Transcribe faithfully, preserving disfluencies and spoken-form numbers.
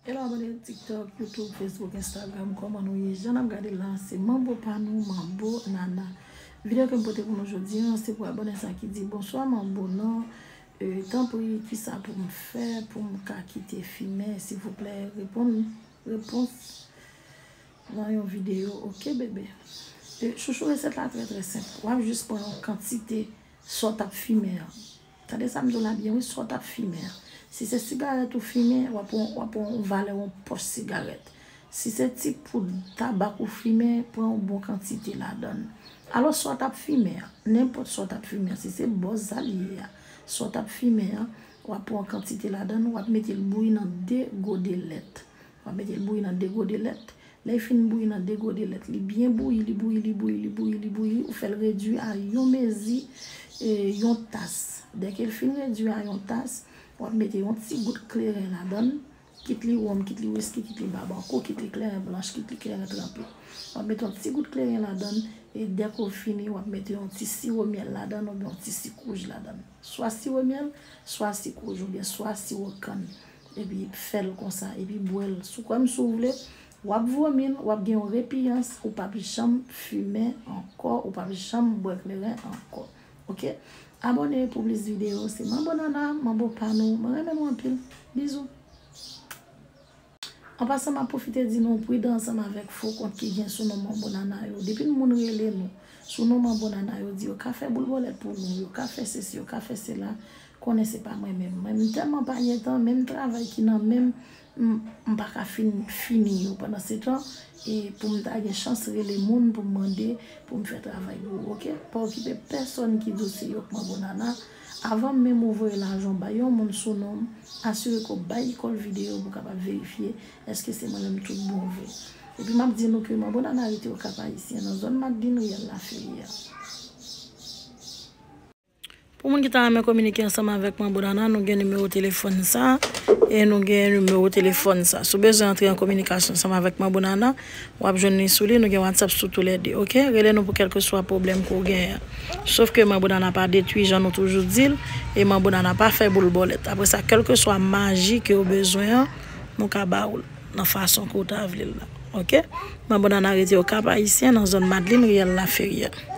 Hello abòne TikTok, YouTube, Facebook, Instagram, kòman nou ye? Jan n ap gade la, se Manbo pa nou, Manbo Nana. Videyo ke m pote pou nou jodi an, se pou abòne sa ki di, "Bonswa Manbo, non, e, tanpri, kisa pou m fè pou m ka kite fimen? Silvouplè, reponn, repons nan yon videyo, oke, bebe?" E, chouchou, resèt la trè, trè senp. W ap jis pran yon kantite sa w t ap fimen an. Tande sa m di w la byen, wi, sa w t ap fimen an. Si se sigarèt ou fimen, w ap pran, w ap pran yon valè yon pòch sigarèt. Si se ti poud tabak ou fimen, pran yon bon kantite ladan l. Alò, sa w t ap fimen an, nenpòt sa w t ap fimen an, si se bòz sa l ye a, sa w t ap fimen an, w ap pran yon kantite ladan l, w ap mete l bouyi nan de gode lèt. W ap mete l bouyi nan de gode lèt. Lè l fin bouyi nan de gode lèt, li byen bouyi, li bouyi, li bouyi, li bouyi, li bouyi, ou fè l redui a yon mezi, e, yon tas. Dèke l fin redui a yon tas, w ap mete yon ti gout kleren ladan l, kit li wonm, kit li wiski, kit li babankou, kit li kleren blanch, kit li kleren tranpe. W ap mete yon ti gout kleren ladan l, e dèke w fini, w ap mete yon ti siwo myèl ladan l oubyen yon ti sik wouj ladan l. Swa siwo myèl, swa sik wouj oubyen swa siwo kann. Epi fè l konsa, epi bwè l. Si w kwè m, si w vle, w ap vomi l, w ap gen yon repiyans, ou p ap janm fimen ankò, ou p ap janm bwè kleren ankò. Oke? Abòne pou plis videyo. Se Manbo Nana, Manbo pa nou. Mwen renmen nou anpil. Bizou. An pasan, m ap pwofite di nou pridan ansanm avèk fo kont ki gen sou non Manbo Nana yo. Depi moun rele nou sou non Manbo Nana, yo di yo ka fè boul bòlèt pou nou, yo ka fè sesi, yo ka fè sela, konnen se pa mwen menm. Mwen, m tèlman pa gen tan, menm travay ki nan men m, m, m pa ka fin, fini yo. Pandan se tan, e pou m ta gen chans rele moun pou m mande, pou m fè travay pou ou, oke? Pa okipe pèsòn ki di w se yo k Manbo Nana. Avan menm ou voye lajan w bay yon moun sou non m, asire ke w bay kò l videyo pou w kapab verifye èske se mwen menm tout bon vre. Epi m ap di nou ke Manbo Nana rete Okap Ayisyen nan zòn Madlin, riyèl Laferyè. Pou moun ki ta renmen kominike ansanm avèk Manbo Nana, nou gen nimewo telefòn sa, e nou gen nimewo telefòn sa. Si w bezwen antre an kominikasyon ansanm avèk Manbo Nana, w ap jwenn li sou li, nou gen WhatsApp sou toulède, oke? Rele nou pou kèlkeswa pwoblèm ke w genyen an. Sof ke Manbo Nana pa detwi, jan nou toujou di l, e Manbo Nana pa fè boul bòlèt. Apre sa, kèlkeswa maji ke w bezwen an, nou ka ba ou l nan fason ke w ta vle l la, oke? Manbo Nana rete Okap Ayisyen, nan zòn Madlin, riyèl Laferyè.